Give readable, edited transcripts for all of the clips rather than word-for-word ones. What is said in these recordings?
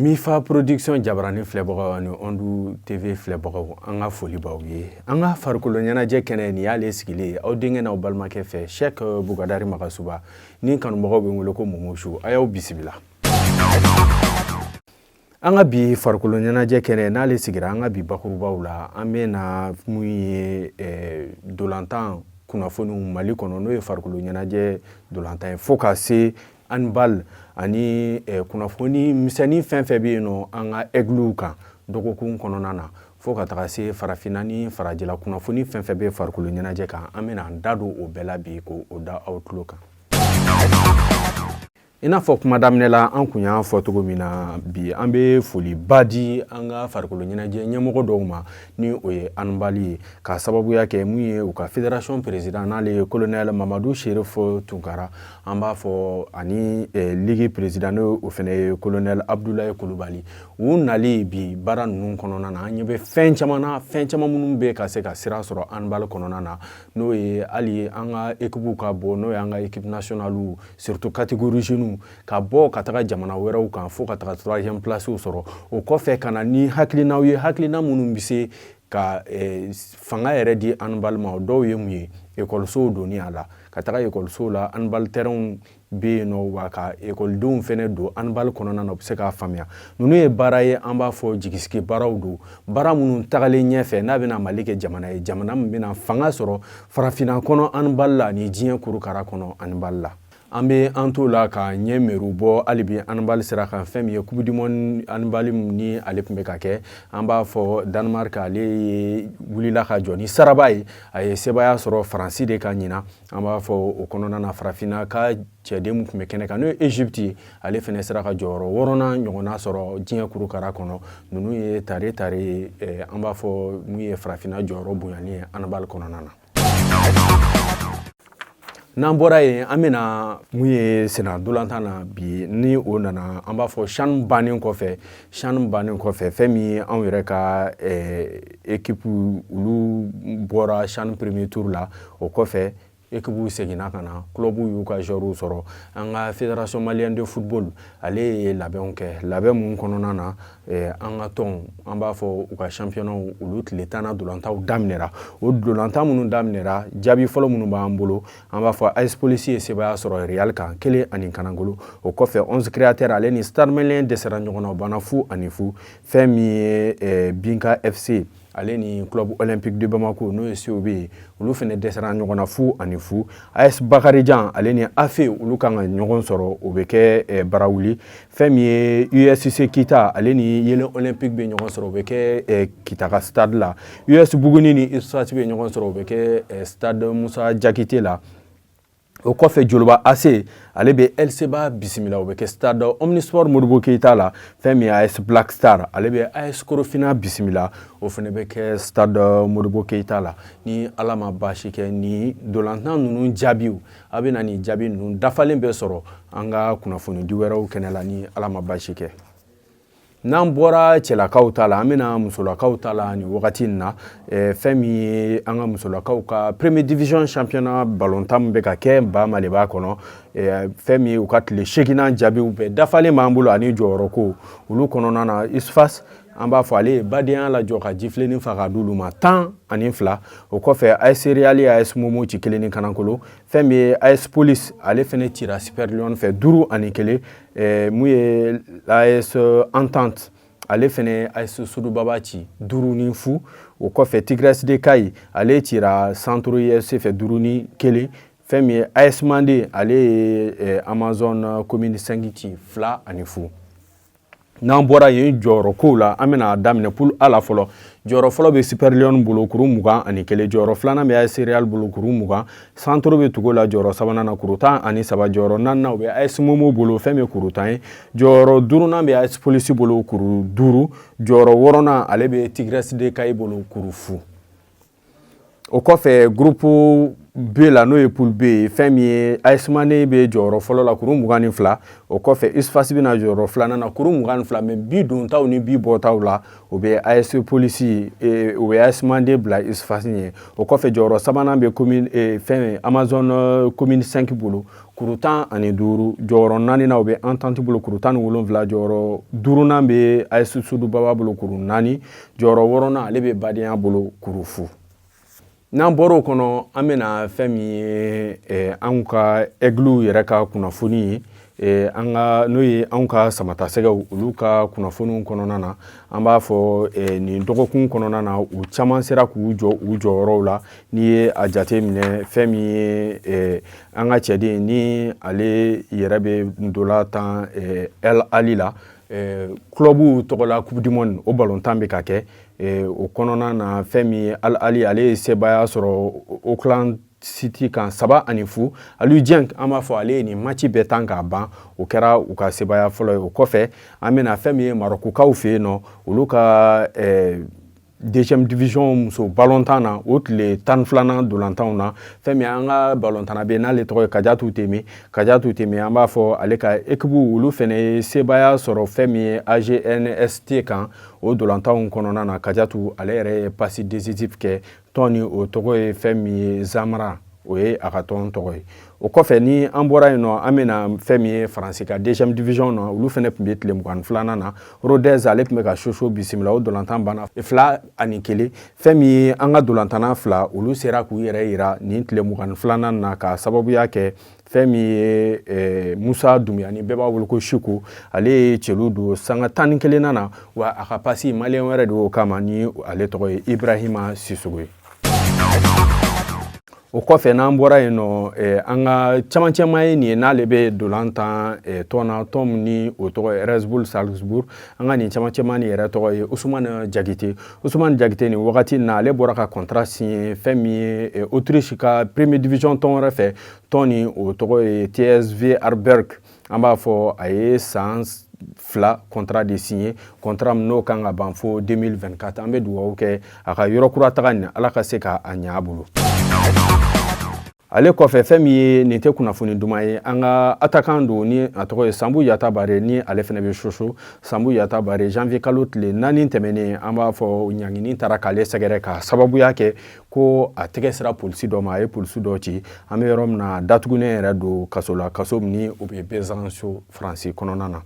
Mifa Production jabarani filɛbagaw ani Ondu TV filɛbagaw, an ka foli b'aw ye. An ka farikolo ɲɛnajɛ kɛnɛ, nin y'ale sigilen ye aw denkɛ n'aw balimakɛ fɛ, Cheikh Bougadary Magasuba, ni kanubagaw bɛ n wele ko Momosu. A y'aw bisimila an ka bi farikolo ɲɛnajɛ kɛnɛ n'ale sigira. An ka bi bakurubaw la, an bɛ na mun ye dolantan kunnafoniw Mali kɔnɔ, n'o ye farikolo ɲɛnajɛ dolantan ye, fo ka se handball ani kunnafoni misɛnnin fɛn fɛn bɛ yen nɔ an ka aiglew kan dɔgɔkun kɔnɔna na, fo ka taga se farafinna ni farajɛla kunnafoni fɛn fɛn bɛ farikolo ɲɛnajɛ kan. An bɛna an da don o bɛɛ la bi k'o da aw tulo kan. I n'a fɔ kuma daminɛ la, an kun y'a fɔ cogo min na, bi an bɛ foliba di an ka farikolo ɲɛnajɛ ɲɛmɔgɔ dɔw ma, ni o ye handball ye, k'a sababuya kɛ mun ye, u ka fédération président, n'ale ye colonel Mamadu Cherif Tunkara, an b'a fɔ, ani ligue président, n'o o fana ye colonel Abdoulaye Kulubali. U nali bi baara ninnu kɔnɔna na, an ɲɛ bɛ fɛn caman na, fɛn caman minnu bɛ ka se ka sira sɔrɔ handball kɔnɔna na, n'o ye hali an ka équipe ka bɔ, n'o ye an ka équipe nationale, surtout catégorie jeunes, ka bɔ ka taga jamana wɛrɛw kan fo ka taga troisième place sɔrɔ. O kɔfɛ, ka na ni hakilinaw ye, hakilina minnu bɛ se ka fanga yɛrɛ di handball ma. O dɔw ye mun ye? Ekɔlisow donni a la, ka taga ekɔlisow la, handball terrainw bɛ yen nɔ, wa ka ekɔlidenw fɛnɛ don handball kɔnɔna na, u bɛ se k'a faamuya. Ninnu ye baara ye, an b'a fɔ jigisigi baaraw don, baara minnu tagalen ɲɛfɛ, n'a bɛna Mali kɛ jamana ye, jamana min bɛna fanga sɔrɔ farafinna kɔnɔ handball la ani diɲɛ kurukara kɔnɔ handball la. An bɛ an t'o la ka ɲɛ meru bɔ hali bi handball sira kan. Fɛn min ye Coupe du monde handball ni ale tun bɛ ka kɛ, an b'a fɔ Danemark, ale ye wulila ka jɔ ni saraba ye, a ye sebaaya sɔrɔ Faransi de ka ɲina. An b'a fɔ o kɔnɔna na, farafinna ka cɛden min tun bɛ kɛnɛ kan, n'o ye Egypte ye, ale fana sera ka jɔyɔrɔ wɔɔrɔnan ɲɔgɔnna sɔrɔ diɲɛ kurukara kɔnɔ. Ninnu ye tare tare ye, an b'a fɔ mun ye farafinna jɔyɔrɔ bonyali ye handball kɔnɔna na. N'an bɔra yen, an bɛna mun ye senna dolantan na bi, ni o nana, an b'a fɔ CHAN bannen kɔfɛ. CHAN bannen kɔfɛ, fɛn min ye anw yɛrɛ ka équipe, olu bɔra CHAN premier tour la. O kɔfɛ, équipe seginna ka na, club y'u ka joueurs sɔrɔ. An ka Fédération malienne de football, ale ye labɛnw kɛ, labɛn mun kɔnɔna na, an ka tɔn, an b'a fɔ u ka championnat, olu tile 10nan dolantanw daminɛra. O dolantan minnu daminɛra, jaabi fɔlɔ minnu b'an bolo, an b'a fɔ AS Police ye sebaaya sɔrɔ Real kan 1-1. O kɔfɛ, 11 Créateurs, ale ni Stade Malien dɛsɛra ɲɔgɔn na, o banna 0-0. Fɛn min ye Binka FC, ale ni Club Olympique de Bamako, n'o ye COB ye, olu fana dɛsɛra ɲɔgɔn na 0-0. AS Bakarijan, ale ni AFE, olu kan ka ɲɔgɔn sɔrɔ, o bɛ kɛ Barawuli. Fɛn min ye USC Kita, ale ni Yelen Olympique bɛ ɲɔgɔn sɔrɔ, o bɛ kɛ Kita ka stade la. US Buguni ni USFAS bɛ ɲɔgɔn sɔrɔ, o bɛ kɛ stade Musa Jakite la. O kɔfɛ, Joliba AC, ale bɛ LCBA bisimila, o bɛ kɛ stade Omnisport Modibo Keyita la. Fɛn min ye AS Black Star, ale bɛ AS Korofina bisimila, o fana bɛ kɛ stade Modibo Keyita la. Ni Ala ma baasi kɛ, ni dolantan ninnu jaabiw, a bɛ na nin jaabi ninnu dafalen bɛ sɔrɔ an ka kunnafoni di wɛrɛw kɛnɛ la, ni Ala ma baasi kɛ. N'an bɔra cɛlakaw ta la, an bɛna musolakaw ta la nin wagati in na. Fɛn min ye an ka musolakaw ka premier division championnat balontan min bɛ ka kɛ ba Maliba kɔnɔ, fɛn min ye u ka tile 8nan jaabiw bɛɛ dafalen b'an bolo ani jɔyɔrɔko olu kɔnɔna na. USFAS, an b'a fɔ ale ye badenya lajɔ ka jifilennin fa ka d'olu ma, 12. O kɔfɛ, AS Real ye AS Momo ci 1-0. Fɛn min ye AS Police, ale fɛnɛ cira Super Lion fɛ 5-1. Mun ye AS Entente, ale fɛnɛ AS Sodubaba ci 5-0. O kɔfɛ, Tigres de Kayi, ale cira Centre UFC fɛ 5-1. Fɛn min ye AS Mande, ale ye Amazon Commune 5 ci 2-0. N'an bɔra yen, jɔyɔrɔ kow la, an bɛna daminɛ poule A la fɔlɔ. Jɔyɔrɔ fɔlɔ bɛ Super Lion bolo, kuru 21. Jɔyɔrɔ filanan bɛ AS Real bolo, kuru 20. Centre bɛ tugu la jɔyɔrɔ sabanan na, kuru 13. Jɔyɔrɔ naaninan, o bɛ AS Momo bolo, fɛn min ye kuru 10 ye. Jɔyɔrɔ duurunan bɛ AS Police bolo, kuru 5. Jɔyɔrɔ wɔɔrɔnan, ale bɛ Tigres de Kayi bolo, kuru 0. O kɔfɛ, groupe B la, n'o ye poule B ye, fɛn min ye AS Mande bɛ jɔyɔrɔ fɔlɔ la, kuru 22. O kɔfɛ, USFAS bɛna jɔyɔrɔ filanan na, kuru 22. Mais bi dontaw ni bi bɔtaw la, o bɛ AS Police, o bɛ AS Mande bila USFAS ɲɛ. O kɔfɛ, jɔyɔrɔ sabanan bɛ commune, fɛn Amazon Commune 5 bolo, kuru kuru 15. Jɔyɔrɔ naaninan, o bɛ Entente bolo, kuru 17. Jɔyɔrɔ duurunan bɛ AS Sodubaba bolo, kuru 4. Jɔyɔrɔ wɔɔrɔnan, ale bɛ Badenya bolo, kuru 0. N'an bɔra o kɔnɔ, an bɛna fɛn min ye anw ka Aigles yɛrɛ ka kunnafoni ye, an ka n'o ye anw ka samatasɛgɛw, olu ka kunnafoniw kɔnɔna na, an b'a fɔ nin dɔgɔkun kɔnɔna na, u caman sera k'u jɔ u jɔyɔrɔw la. N'i ye a jate minɛ, fɛn min ye an ka cɛden ni ale yɛrɛ bɛ ntola tan El Ali la, club tɔgɔla Coupe du monde, o balontan bɛ ka kɛ. O kɔnɔna na, fɛn min ye Al Ali, ale ye sebaaya sɔrɔ Auckland City kan 3-0. Aliou Dieng, an b'a fɔ ale ye nin match bɛɛ tan k'a ban, o kɛra u ka sebaaya fɔlɔ ye. O kɔfɛ, an bɛna fɛn min ye Marɔkukaw fɛ yen nɔ, olu ka deuxième division muso balontan na, o tile 12nan dolantanw na, fɛn min an ka balontanna bɛ yen n'ale tɔgɔ ye Kajatu Teme. Kajatu Teme, an b'a fɔ ale ka équipe, olu fɛnɛ ye sebaaya sɔrɔ fɛn min ye AGNST kan o dolantanw kɔnɔna na. Kajatu ale yɛrɛ ye passe décisif kɛ. Tɔn ni o tɔgɔ ye fɛn min ye Zamara, o ye a ka tɔn tɔgɔ ye. O kɔfɛ, ni an bɔra yen nɔ, an bɛna fɛn min ye Faransi ka deuxième division na, olu fɛnɛ tun bɛ tile 22nan na. Rodez, ale tun bɛ ka Sochaux bisimila, o dolantan banna 2-1. Fɛn min ye an ka dolantanna fila, olu sera k'u yɛrɛ yira nin tile 22nan na, ka sababuya kɛ fɛn min ye Musa Dunbiya, ni bɛɛ b'a wele ko Siku, ale ye celu don sanga 11nan na, wa a ka passe, malien wɛrɛ de y'o kama, ni ale tɔgɔ ye Ibrahima Sissogo ye. O kɔfɛ, n'an bɔra yen nɔ, an ka camancɛma ye nin ye, n'ale bɛ dolan tan tɔn na, tɔn min ni o tɔgɔ ye Red Bull Salzbourg. An ka nin camancɛma nin yɛrɛ tɔgɔ ye Usumani Jakite. Usumani Jakite, nin wagati in na, ale bɔra ka contrat signé fɛn min ye Autriche ka premier division tɔn wɛrɛ fɛ, tɔn ni o tɔgɔ ye TSV Hartberg. An b'a fɔ a ye san 2 contrat de signé, contrat min n'o kan ka ban fo 2024. An bɛ dugawu kɛ a ka yɔrɔ kura taga nin, Ala ka se k'a ɲɛ a bolo. Ale kɔfɛ, fɛn min ye nin tɛ kunnafoni duman ye, an ka attaquant don ni a tɔgɔ ye Sanbu Yatabare, ni ale fɛnɛ bɛ Soso. Sanbu Yatabare, janvier kalo tile 4 tɛmɛnen, an b'a fɔ ɲangini taara k'ale sɛgɛrɛ, ka sababuya kɛ ko a tɛgɛ sera polisi dɔ ma, a ye polisi dɔ ci. An bɛ yɔrɔ min na, datugunen yɛrɛ don kaso la, kaso min ni o bɛ Besançon, Faransi kɔnɔna na.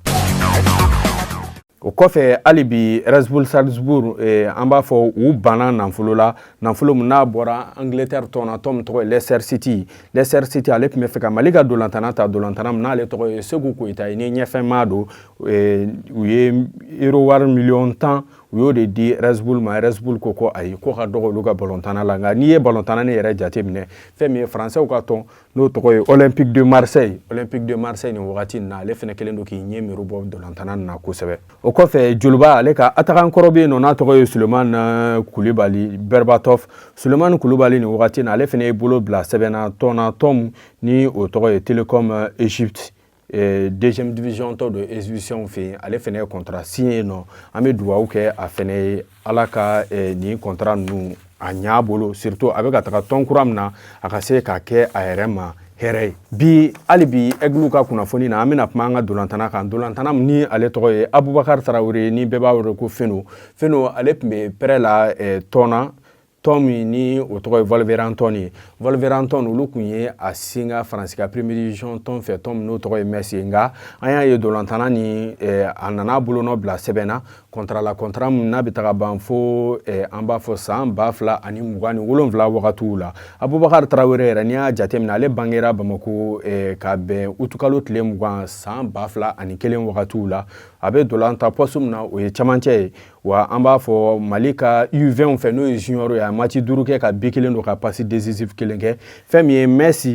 O kɔfɛ, hali bi Red Bull Salzbourg, an b'a fɔ u banna nafolo la, nafolo min n'a bɔra Angleterre tɔn na, tɔn min tɔgɔ ye Leicester City. Leicester City, ale tun bɛ fɛ ka Mali ka dolantana ta, dolantana min n'ale tɔgɔ ye Seku Koyita ye, ni ɲɛfɛmaa don. U ye euro wari miliyɔn 10, u y'o de di Red Bull ma. Red Bull ko ko ayi, ko ka dɔgɔ olu ka balontanna la. Nka n'i ye balontanna ne yɛrɛ jate minɛ, fɛn min ye Faransɛw ka tɔn n'o tɔgɔ ye Olympique de Marseille, Olympique de Marseille, nin wagati in na, ale fɛnɛ kɛlen don k'i ɲɛ miiri bɔ dolantana nin na kosɛbɛ. O kɔfɛ, Joliba, ale ka attaquant kɔrɔ bɛ yen nɔ n'a tɔgɔ ye Sulemani Kulibali Berbatov. Sulemani Kulibali, nin wagati in na, ale fɛnɛ ye bolo bila sɛbɛn na tɔn na, tɔn ni o tɔgɔ ye Telecom Egypte, deuxième division tɔ don égyptien fɛ yen. Ale fɛnɛ ye contrat signé yen nɔ. An bɛ dugawu kɛ a fɛnɛ ye, Ala ka nin contrat ninnu a ɲɛ a bolo, surtout a bɛ ka taga tɔn kura min na, a ka se ka kɛ a yɛrɛ ma hɛrɛ ye. Bi, hali bi Aigles ka kunnafoni na, an bɛna kuma an ka dolantana kan, dolantana min ni ale tɔgɔ ye Abubakar Tarawele, ni bɛɛ b'a wele ko Feno. Feno, ale tun bɛ prêt la tɔn na, tɔn min ni o tɔgɔ ye Wolverhampton ye. Wolverhampton, olu tun ye a singa Faransi ka première division tɔn fɛ, tɔn min n'o tɔgɔ ye Metz ye. Nka an y'a ye dolantana ni a nana bolonɔ bila sɛbɛn na, contrat la, contrat min n'a bɛ taga ban fo an b'a fɔ san 2027 wagatiw la. Abubakar Tarawele yɛrɛ, n'i y'a jateminɛ, ale bangera Bamako ka bɛn utukalo tile 20 san 2001 wagatiw la. A bɛ dolan ta poste min na, o ye camancɛ ye. Wa an b'a fɔ Mali ka U20 fɛ, n'o ye junior ye, a match 5 kɛ ka but 1 don, ka passe décisif 1 kɛ. Fɛn min ye Metz,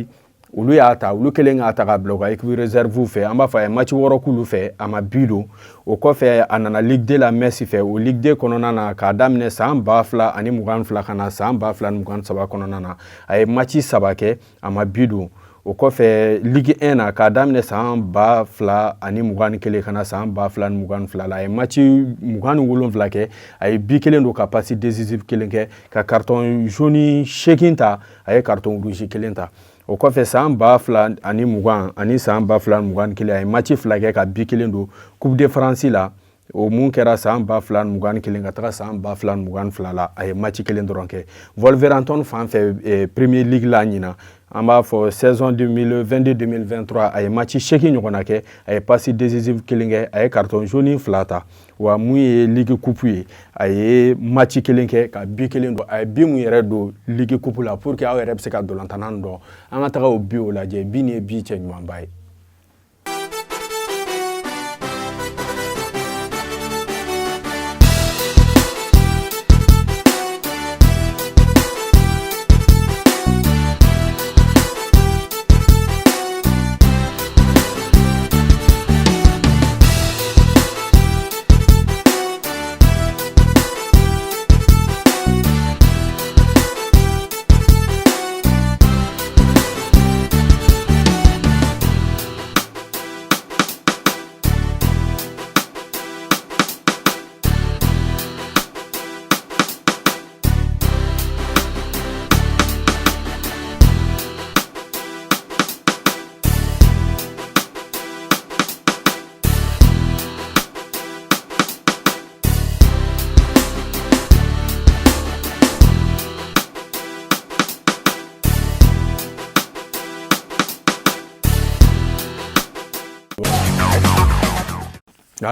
olu y'a ta, olu kɛlen k'a ta ka bila u ka équipe réserve fɛ, an b'a fɔ a ye match 6 k'olu fɛ, a ma but don. O kɔfɛ, a nana Ligue 2 la Metz fɛ. O Ligue 2 kɔnɔna na, k'a daminɛ san 2022 ka na san 2023 kɔnɔna na, a ye match 3 kɛ, a ma but don. O kɔfɛ, Ligue 1 na, k'a daminɛ san 2021 ka na san 2022 la, a ye match 27 kɛ, a ye but 1 don, ka passe décisif 1 kɛ, ka carton jaune 8 ta, a ye carton rouge 1 ta. O kɔfɛ, san 2020 ani san 2021, a ye match 2 kɛ, ka but 1 don Coupe de France la. O mun kɛra san 2021 ka taga san 2022 la, a ye match 1 dɔrɔn kɛ. Wolverhampton fan fɛ, Premier League la ɲinan, An b'a fɔ saison 2022-2023, a ye match 8 ɲɔgɔnna kɛ, a ye passe décisive kelen kɛ, a ye carton jaune 2 ta. Wa mun ye Ligue Coupe ye, a ye match kelen kɛ ka but kelen don. A ye but mun yɛrɛ don Ligue Coupe la, pour que aw yɛrɛ bɛ se ka dolantanna dɔn, an ka taga o but o lajɛ. But nin ye but cɛ ɲumanba ye.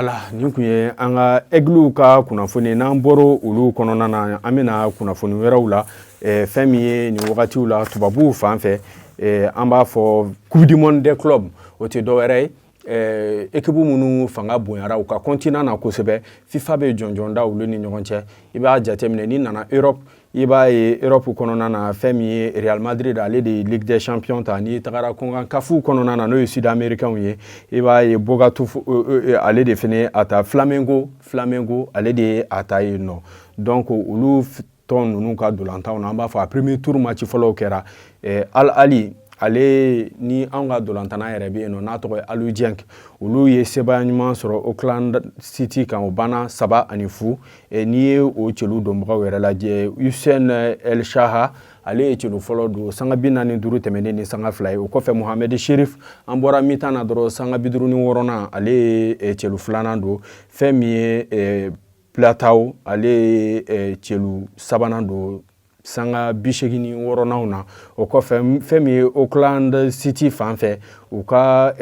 Wala, nin tun ye an ka Aigles ka kunnafoni. N'an bɔra olu kɔnɔna na, an bɛna kunnafoni wɛrɛw la. Fɛn min ye nin wagatiw la tubabuw fan fɛ, an b'a fɔ Coupe du monde des clubs, o tɛ dɔwɛrɛ ye, équipe minnu fanga bonyara u ka continent na kosɛbɛ, FIFA bɛ jɔnjɔn da olu ni ɲɔgɔn cɛ. I b'a jateminɛ, n'i nana Europe, i b'a ye Europe kɔnɔna na, fɛn min ye Real Madrid, ale de ye Ligue des Champions ta. N'i tagara CONCACAF kɔnɔna na, n'o ye Sud Américains ye, i b'a ye Botafogo, ale de fɛnɛ a ta. Flamengo, ale de ye a ta yen nɔ. Donc olu tɔn ninnu ka dolantanw na, an b'a fɔ a premier tour match fɔlɔw kɛra. Al Ahly, ale ni anw ka dolantanna yɛrɛ bɛ yen nɔ n'a tɔgɔ ye Aliou Dieng, olu ye sebaaya ɲuman sɔrɔ Auckland City kan, o banna 3-0. N'i ye o celu donbagaw yɛrɛ lajɛ, Hussein El Shaha, ale ye celu fɔlɔ don sanga 45 tɛmɛnen ni sanga 2 ye. O kɔfɛ, Mohamed Sherif, an bɔra mi-temps na dɔrɔn, sanga 56nan, ale ye celu filanan don. Fɛn min ye Platao, ale ye celu sabanan don sanga 86nan na. O kɔfɛ, fɛn min ye Auckland City fan fɛ, u ka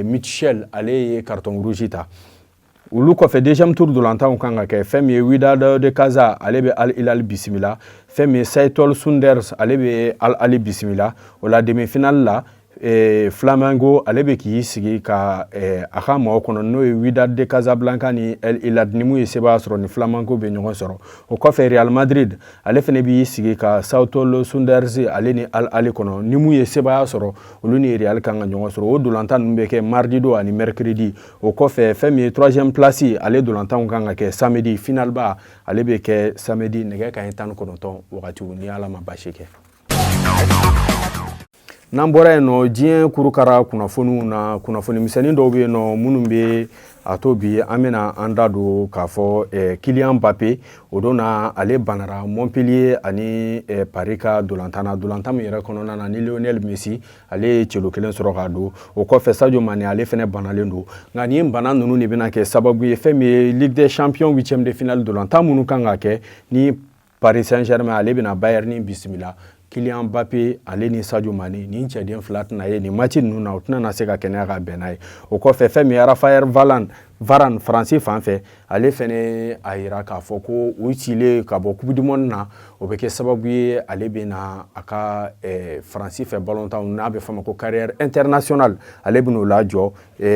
Mitchell, ale ye carton rouge ta. Olu kɔfɛ, deuxième tour dolantanw kan ka kɛ. Fɛn min ye Wydad de Casa, ale bɛ Al Hilal bisimila. Fɛn min ye Seattle Sounders, ale bɛ Al Ahly bisimila. O la, demi finale la, Flamengo, ale bɛ k'i sigi ka a ka maaw kɔnɔ, n'o ye Wydad de Casablanca ni El Hilal. Ni mun ye sebaaya sɔrɔ, ni Flamengo bɛ ɲɔgɔn sɔrɔ. O kɔfɛ, Real Madrid, ale fana b'i sigi ka Seattle Sounders, ale ni Al Ahly kɔnɔ. Ni mun ye sebaaya sɔrɔ, olu ni Real kan ka ɲɔgɔn sɔrɔ. O dolantan ninnu bɛ kɛ mardi don ani mercredi. O kɔfɛ, fɛn min ye troisième place, ale dolantanw kan ka kɛ samedi. Finale ba, ale bɛ kɛ samedi nɛgɛ kanɲɛ 19 wagatiw, ni Ala ma basi kɛ. N'an bɔra yen nɔ, diɲɛ kurukara kunnafoniw na, kunnafoni misɛnnin dɔw bɛ yen nɔ minnu bɛ a to bi an bɛna an da don k'a fɔ Kylian Mbappé, o don na ale banara Montpellier ani Paris ka dolantan na, dolantan min yɛrɛ kɔnɔna na ni Lionel Messi, ale ye celu kelen sɔrɔ k'a don. O kɔfɛ, Sadio Mané, ale fɛnɛ banalen don. Nka nin bana ninnu de bɛna kɛ sababu ye, fɛn min ye Ligue des Champions huitième de finale dolantan minnu kan ka kɛ, ni Paris Saint-Germain, ale bɛna Bayern bisimila, Kylian Mbappé, ale ni Sadio Mané, nin cɛden fila tɛna ye nin match ninnu na, u tɛna na se ka kɛnɛya ka bɛn n'a ye. O kɔfɛ, fɛn min ye Raphaël Varane, Faransi fan fɛ, ale fɛnɛ a yira k'a fɔ ko u cilen ka bɔ Coupe du monde na, o bɛ kɛ sababu ye ale bɛna a ka Faransi fɛ balontan, n'a bɛ fɔ a ma ko carrière internationale, ale bɛn'o lajɔ.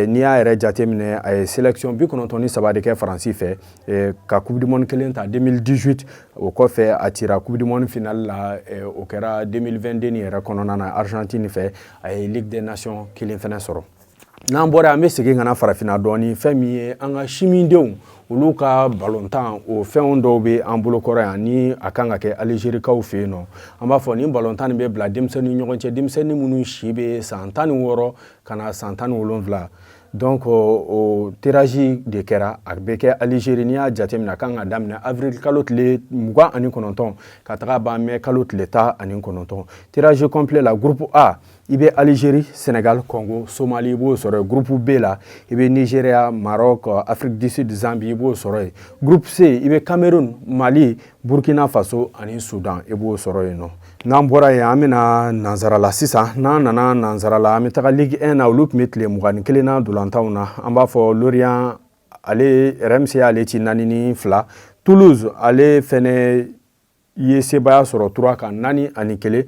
N'i y'a yɛrɛ jateminɛ, a ye sélection 93 de kɛ Faransi fɛ, ka Coupe du monde kelen ta 2018. O kɔfɛ, a cira Coupe du monde finale la, o kɛra 2022 nin yɛrɛ kɔnɔna na Argentine fɛ. A ye Ligue des Nations kelen fɛnɛ sɔrɔ. N'an bɔra, an bɛ segin ka na farafinna dɔɔni. Fɛn min ye an ka simidenw, olu ka balontan, o fɛnw dɔw bɛ an bolokɔrɔ yan, ni a kan ka kɛ Alizerikaw fɛ yen nɔ. An b'a fɔ nin balontan nin bɛ bila denmisɛnnin ɲɔgɔn cɛ, denmisɛnnin minnu si bɛ san 16 ka na san 17. Donc o tirage de kɛra, a bɛ kɛ Alizeri. N'i y'a jateminɛ, a kan ka daminɛ avril kalo tile 29 ka taga ban mai kalo tile 19. Tirage complet la, groupe A i bɛ Algérie, Sénégal, Congo, Somalie, i b'o sɔrɔ yen. Groupe B la, i bɛ Nigeria, Maroc, Afrique du Sud, Zambie, i b'o sɔrɔ yen. Groupe C, i bɛ Cameroun, Mali, Burkina Faso ani Soudan, i b'o sɔrɔ yen nɔ. N'an bɔra yen, an bɛna nansara la sisan. N'an nana nansara la, an bɛ taga Ligue 1 na. Olu tun bɛ tile 21nan dolantanw na. An b'a fɔ Lorient, ale Reims y'ale ci 4-2. Toulouse, ale fɛnɛ ye sebaaya sɔrɔ 3 kan, 4-1.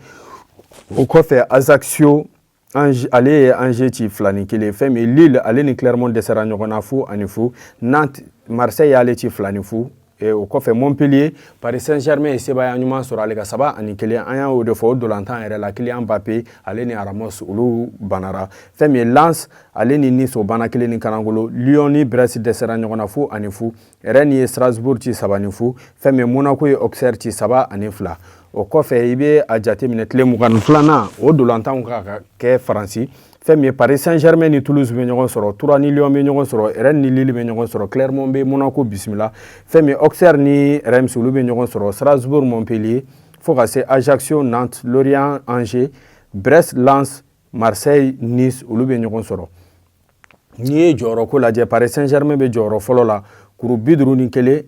O kɔfɛ, Ajaccio, ale ye Angers ci 2-1. Fɛn min Lille, ale ni Clermont dɛsɛra ɲɔgɔn na 0-0. Nantes, Marseille y'ale ci 2-0. O kɔfɛ, Montpellier, Paris Saint-Germain ye sebaaya ɲuman sɔrɔ ale ka 3-1. An y'o de fɔ o dolantan yɛrɛ la, Kylian Mbappé ale ni Ramos, olu banara. Fɛn min ye Lens, ale ni Nice, o banna 1-0. Lyon ni Brest dɛsɛra ɲɔgɔn na 0-0. Rennes ye Strasbourg ci 3-0. Fɛn min ye Monaco ye Auxerre ci 3-2. O kɔfɛ, i bɛ a jateminɛ tile 22nan, o dolantanw ka kɛ Faransi. Fɛn min ye Paris Saint-Germain ni Toulouse bɛ ɲɔgɔn sɔrɔ, Troyes ni Lyon bɛ ɲɔgɔn sɔrɔ, Rennes ni Lille bɛ ɲɔgɔn sɔrɔ, Clermont bɛ Monaco bisimila. Fɛn min ye Auxerre ni Reims, olu bɛ ɲɔgɔn sɔrɔ, Strasbourg, Montpellier, fo ka se Ajaccio, Nantes, Lorient, Angers, Brest, Lens, Marseille, Nice, olu bɛ ɲɔgɔn sɔrɔ. N'i ye jɔyɔrɔko lajɛ, Paris Saint-Germain bɛ jɔyɔrɔ fɔlɔ la, kuru 51.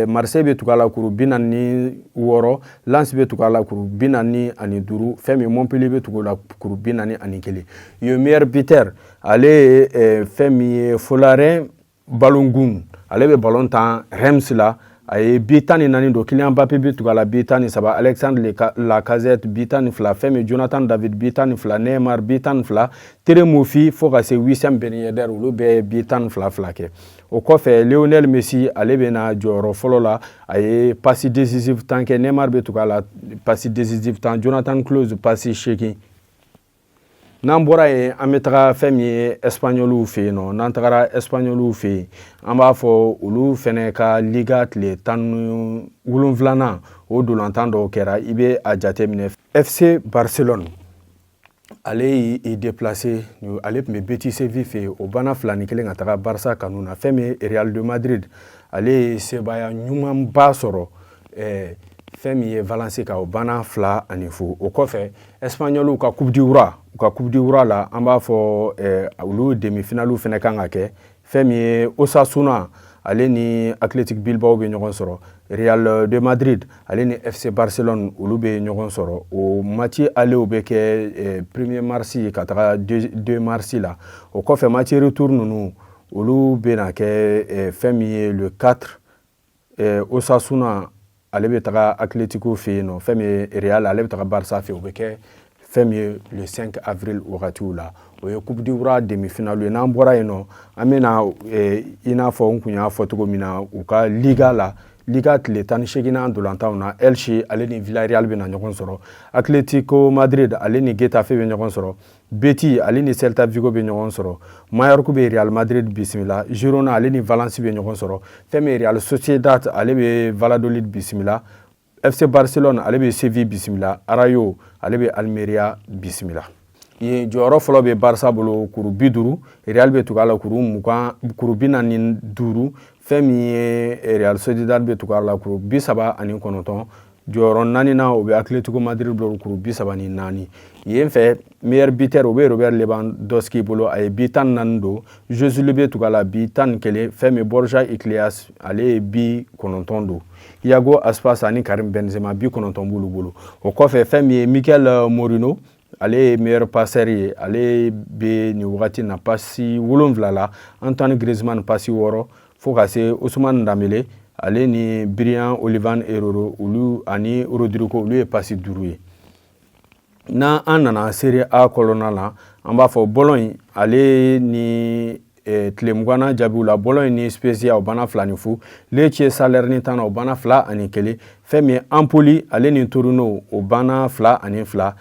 Marseille bɛ tugu a la, kuru 46. Lens bɛ tugu a la, kuru 45. Fɛn min Montpellier bɛ tugu la, kuru 41. Ye meilleur buteur, ale ye fɛn min ye Folarin Balogun, ale bɛ ballon tan Reims la, a ye but 14 don. Kylian Mbappé bɛ tugu a la, but 13. Alexandre Lacazette, but 12. Fɛn min Jonathan David, but 12. Neymar, but 12. Terem Moffi, fo ka se Wissam Ben Yedder, olu bɛɛ ye but 12 fila kɛ. O kɔfɛ, Lionel Messi, ale bɛ na jɔyɔrɔ fɔlɔ la, a ye passe décisive 10 kɛ. Neymar bɛ tugu a la, passe décisive 10. Jonathan Clauss, passe 8. N'an bɔra yen, an bɛ taga fɛn min ye Espagnoliw fɛ yen nɔ. N'an tagara Espagnoliw fɛ yen, an b'a fɔ olu fɛnɛ ka Liga tile 17nan, o dolantan dɔw kɛra. I bɛ a jateminɛ, FC Barcelone, ale y'i déplacé, ale tun bɛ Betis Séville fɛ yen, o banna 2-1 ka taga Barça kanu na. Fɛn min ye Real de Madrid, ale ye sebaaya ɲumanba sɔrɔ fɛn min ye Valence kan, o banna 2-0. O kɔfɛ, Espagnoliw ka Coupe du Roi, u ka Coupe du Roi la, an b'a fɔ olu demi-finale fɛnɛ kan ka kɛ. Fɛn min ye Osasuna, ale ni Athletic Bilbao bɛ ɲɔgɔn sɔrɔ. Real de Madrid, ale ni FC Barcelone, olu bɛ ɲɔgɔn sɔrɔ. O match aller bɛ kɛ 1er mars ka taga 2 mars la. O kɔfɛ, match retour ninnu, olu bɛna kɛ fɛn min ye le 4, Osasuna, ale bɛ taga Atletico fɛ yen nɔ. Fɛn min ye Real, ale bɛ taga Barça fɛ. O bɛ kɛ fɛn min ye le 5 avril wagatiw la. O ye Coupe du Roi demi-finale ye. N'an bɔra yen nɔ, an bɛna, i n'a fɔ n kun y'a fɔ cogo min na, u ka Liga la, Liga tile 18nan dolantanw na, Elche, ale ni Villarreal bɛna ɲɔgɔn sɔrɔ. Atletico Madrid, ale ni Getafe bɛ ɲɔgɔn sɔrɔ. Betis, ale ni Celta Vigo bɛ ɲɔgɔn sɔrɔ. Mallorca bɛ Real Madrid bisimila. Girona, ale ni Valence bɛ ɲɔgɔn sɔrɔ. Fɛn min Real Sociedad, ale bɛ Valladolid bisimila. FC Barcelone, ale bɛ Séville bisimila. Rayo, ale bɛ Almeria bisimila. Yen, jɔyɔrɔ fɔlɔ bɛ Barça bolo, kuru 50. Real bɛ tugu a la, kuru 20, kuru 45. Fɛn min ye Real Sociedad bɛ tugu a la, kuru 39. Jɔyɔrɔ naaninan, o bɛ Atletico Madrid bolo, kuru 34. Yen fɛ, meilleur buteur, o bɛ Robert Lewandowski bolo, a ye but 14 don. Joselu bɛ tugu a la, but 11. Fɛn min Borja Iglesias, ale ye but 9 don. Iago Aspas ani Karim Benzema, but 9 b'olu bolo. O kɔfɛ, fɛn min ye Mikel Merino, ale ye meilleur passeur ye, ale bɛ nin wagati na passe 7 la. Antoine Griezmann, passe 6, fo ka se Ousmane Dembélé, ale ni Brian Olivan Herrero, olu ani Rodrigo, olu ye passe 5 ye. N'an an nana Serie A kɔnɔna la, an b'a fɔ Bologne, ale ni tile 20nan jaabiw la, Bologne ni Spezia, o banna 2-0. Lecce, Salernitana, o banna 2-1. Fɛn min ye Empoli, ale ni Torino, o banna 2-2.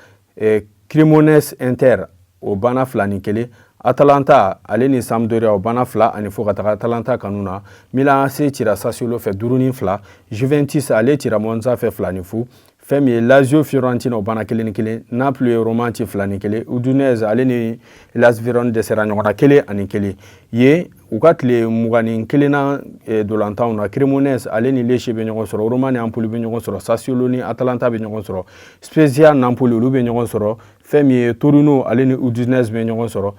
Cremonese, Inter, o banna 2-1. Atalanta, ale ni Sampdoria, o banna 2-0 ka taga Atalanta kanu na. Milan AC cira Sassuolo fɛ 5-2. Juventus, ale cira Monza fɛ 2-0. Fɛn min ye Lazio, Fiorentina, o banna 1-1. Napoli ye Roma ci 2-1. Udinese, ale ni Hellas Verona dɛsɛra ɲɔgɔn na 1-1. Yen, u ka tile 21nan dolantanw na, Cremonese, ale ni Lecce bɛ ɲɔgɔn sɔrɔ. Roma ni Empoli bɛ ɲɔgɔn sɔrɔ. Sassuolo ni Atalanta bɛ ɲɔgɔn sɔrɔ. Spezia, Napoli, olu bɛ ɲɔgɔn sɔrɔ. Fɛn min ye Torino, ale ni Udinese bɛ ɲɔgɔn sɔrɔ.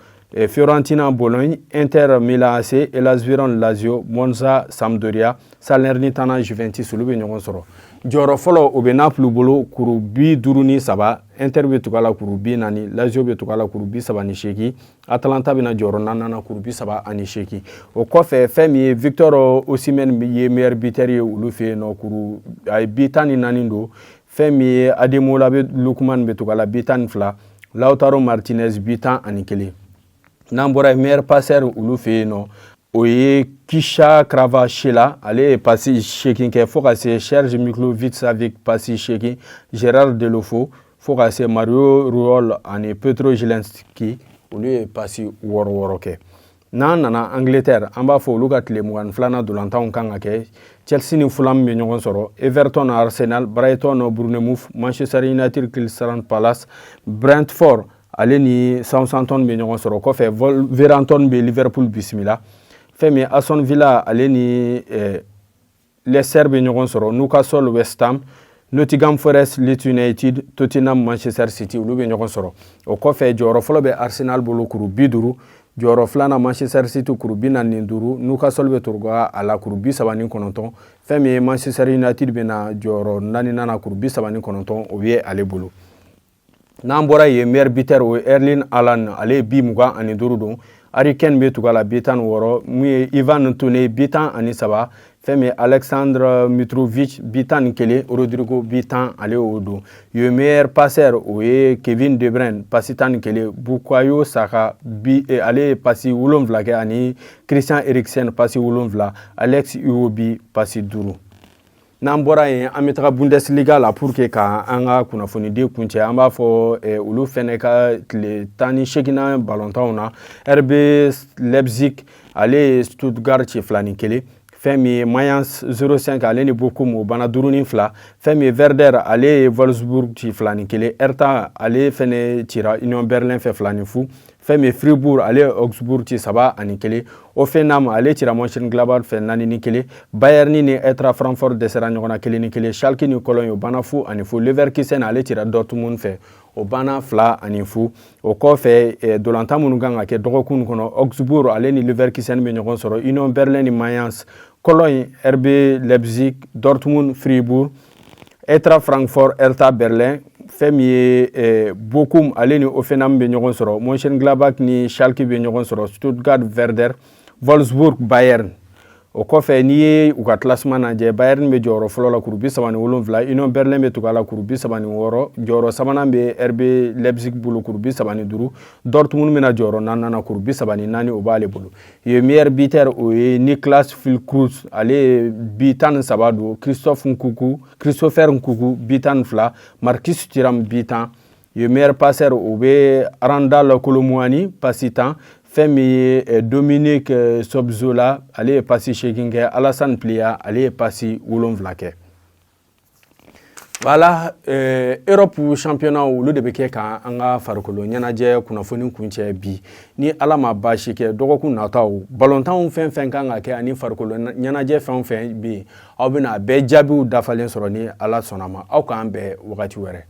Fiorentina, Bologne, Inter, Milan AC, Hellas Verona, Lazio, Monza, Sampdoria, Salernitana, Juventus, olu bɛ ɲɔgɔn sɔrɔ. Jɔyɔrɔ fɔlɔ, o bɛ Napoli bolo, kuru 53. Inter bɛ tugu a la, kuru 40. Lazio bɛ tugu a la, kuru 38. Atalanta bɛna jɔyɔrɔ naaninan na, kuru 38. O kɔfɛ, fɛn min ye Victor Osimhen ye meilleur buteur ye olu fɛ yen nɔ, kuru a ye bi 14 don. Fɛn min ye Ademola bɛ Lookman bɛ tugu a la, bi 12. Lautaro Martinez, bi 11. N'an bɔra yen, meilleur passeur olu fɛ yen nɔ, o ye Khvicha Kvaratskhelia, ale ye pasi 8 kɛ, fo ka se Serge Milinkovic Savic, pasi 8, Gerard Deulofeu, fo ka se Mario Rui ani Piotr Zielinski, olu ye pasi 6 6 kɛ. N'an nana Angleterre, an b'a fɔ olu ka tile 22nan dolantanw kan ka kɛ. Chelsea ni Fulham bɛ ɲɔgɔn sɔrɔ, Everton, Arsenal, Brighton, Bournemouth, Manchester United, Crystal Palace, Brentford ale ni Southampton bɛ ɲɔgɔn sɔrɔ. Kɔfɛ, Wolverhampton bɛ Liverpool bisimila. Fɛn min Aston Villa, ale ni Leicester bɛ ɲɔgɔn sɔrɔ, Newcastle, West Ham, Nottingham Forest, Leeds United, Tottenham, Manchester City, olu bɛ ɲɔgɔn sɔrɔ. O kɔfɛ, jɔyɔrɔ fɔlɔ bɛ Arsenal bolo, kuru 50. Jɔyɔrɔ filanan, Manchester City, kuru 45. Newcastle bɛ tugu a la, kuru 39. Fɛn min ye Manchester United bɛ na jɔyɔrɔ naaninan na, kuru 39, o bɛ ale bolo. N'an bɔra yen, meilleur buteur, o ye Erling Haaland, ale ye bi 25 don. Harry Kane bɛ tugu a la, bi 16. Mun ye Ivan Toney, bi 13. Fɛn min ye Alexandre Mitrovic, bi 11. Rodrigo, bi 10, ale y'o don. Ye meilleur passeur, o ye Kevin De Bruyne, pasi 11. Bukayo Saka bi, ale ye pasi 7 kɛ, ani Christian Eriksen, pasi 7, Alex Iwobi, pasi 5. N'an bɔra yen, an bɛ taga Bundesliga la pour que ka an ka kunnafonidi kuncɛ. An b'a fɔ olu fɛnɛ ka tile 18nan balontanw na, RB Leipzig, ale ye Stuttgart ci 2-1. Fɛn min ye Mayence 05, ale ni Bochum, o banna 5-2. Fɛn min ye Werder, ale ye Wolfsburg ci 2-1. Hertha, ale fɛnɛ cira Union Berlin fɛ 2-0. Fɛn min ye Fribourg, ale ye Augsburg ci 3-1. Hoffenheim, ale cira Mönchengladbach fɛ 4-1. Bayern ni Eintracht Francfort dɛsɛra ɲɔgɔn na 1-1. Schalke ni Cologne, o banna 0-0. Leverkusen, ale cira Dortmund fɛ, o banna 2-0. O kɔfɛ, dolantan minnu kan ka kɛ dɔgɔkun kɔnɔ, Augsburg, ale ni Leverkusen bɛ ɲɔgɔn sɔrɔ, Union Berlin ni Mayence, Cologne, RB Leipzig, Dortmund, Fribourg, Eintracht Francfort, Hertha Berlin. Fɛn min ye Bochum, ale ni Hoffenheim bɛ ɲɔgɔn sɔrɔ, Mönchengladbach ni Schalke bɛ ɲɔgɔn sɔrɔ, Stuttgart, Werder, Wolfsburg, Bayern. O kɔfɛ, n'i ye u ka classement lajɛ, Bayern bɛ jɔyɔrɔ fɔlɔ la, kuru 37. Union Berlin bɛ tugu a la, kuru 36. Jɔyɔrɔ sabanan bɛ RB Leipzig bolo, kuru 35. Dortmund bɛna jɔyɔrɔ naaninan na, kuru 34, o b'ale bolo. Ye meilleur buteur, o ye Niklas Füllkrug, ale ye bi 13 don. Christophe Nkunku, Christopher Nkunku, bi 12. Marcus Thuram, bi 10. Ye meilleur passeur, o bɛ Randal Kolo Muani, pasi 10. Fɛn min ye Dominique Szoboszlai, ale ye pasi 8 kɛ. Alassane Plea, ale ye pasi 7 kɛ. Voilà, Europe championnat, olu de bɛ kɛ ka an ka farikolo ɲɛnajɛ kunnafoni kuncɛ bi. Ni Ala ma baasi kɛ, dɔgɔkun nataw, balontanw fɛn fɛn kan ka kɛ ani farikolo ɲɛnajɛ fɛn o fɛn bɛ yen, aw bɛna a bɛɛ jaabiw dafalen sɔrɔ ni Ala sɔnna ma. Aw k'an bɛn wagati wɛrɛ.